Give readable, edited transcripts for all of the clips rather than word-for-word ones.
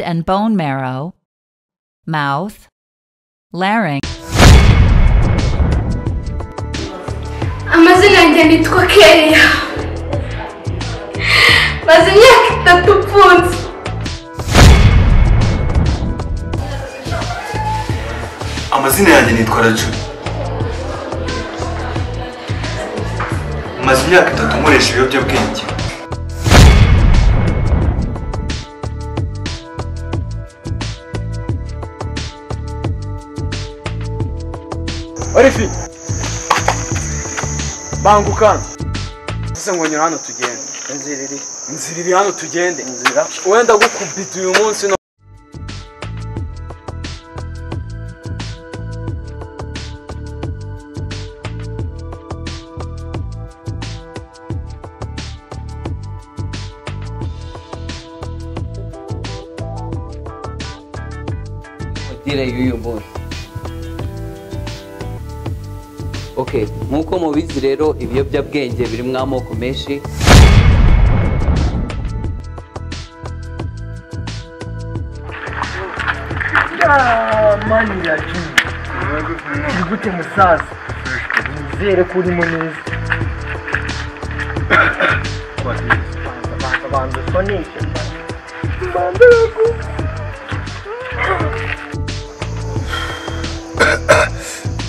and bone marrow, mouth, larynx. Amazina yanjye nitwa Keya. Maze imyaka 3 mfunze. Amazina yanjye nitwa Raju. Maze imyaka 3 nkoresha ibiyobyabwenge. Orifi banguka ese ngo nyura hano tugende. Inzira iri hano tugende. Inzira wenda gukubita uyu munsi no dire y'uyu munsi. Okay, nkuko mubizi rero ibiyobyabwenge biri mu amoko menshi. Mani ya juu. Gute musaza. Nizere ko urimo neza. Banza sonishe. Banza.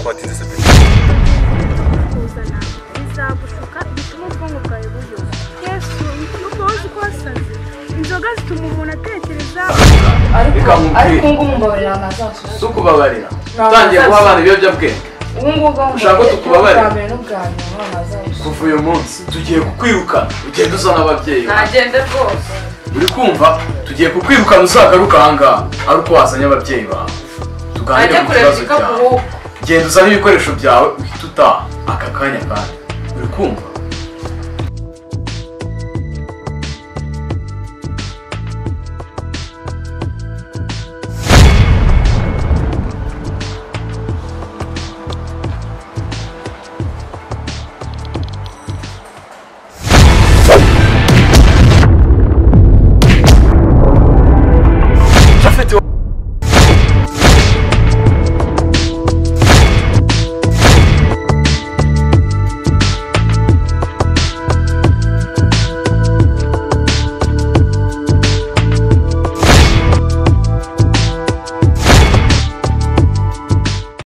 Kwatinze se pe. Kuzana bizagushuka bituma ubwonko bwawe buyoba. Yesu, nuko ko wasaze. Inzoga zituma umuntu atekereza. Ariko ngo mumbabarira ntazasubiza. Tukubabarira. Utangiye guha abana ibiyobyabwenge. Ubu ngubu ushaka ko tukubabarira. Kuva uyu munsi tugiye kukwirukana ugenda uzana ababyeyi. Nagende rwose. Uri kumva tugiye kukwirukana uzagaruka aha ngaha ari uko wazanye ababyeyi bawe. Tuganire ku kibazo cyawe. Genda uzane ibikoresho byawe uhite utaha aka kanya kandi. Uri kumva?